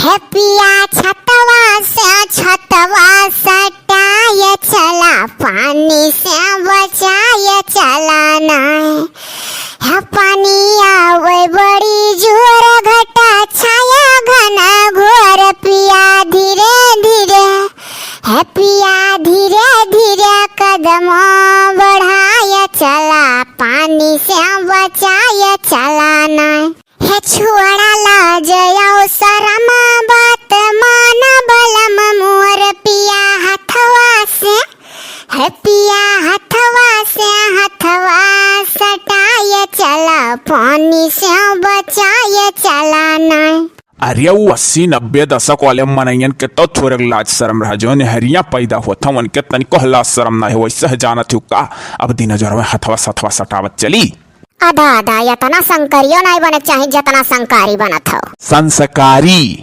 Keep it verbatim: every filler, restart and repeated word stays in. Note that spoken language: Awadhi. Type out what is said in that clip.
हे पिया छतवा से छतवा सटाय चला, पानी से बचाय चला ना। हे पानी आवे बड़ी जोर, घटा छाया घना घोर, पिया धीरे धीरे, हे पिया धीरे धीरे कदम बढ़ाय चला, पानी से बचाय चला ना। हे छोड़ा लाज अउ शरम, बात मान बलम मोर, पिया हथवा से, हे पिया हथवा से हथवा सटाय चला, पानी से बचाय चला ना। अरे, उ अस्सी नब्बे दशक वाले मनइयन के तो थोरे लाज शरम रहा, जौन हरिया पैदा होत हवन, उनके तनिको लाज शरम ना है, वैसे है जानत हो का? अब दिन जरवे हथवा सथवा सटावत चली। अदा, अदा, एतना संकरियो नाहीं बने के चाही, जेतना संकारी बनत हो। संस्कारी?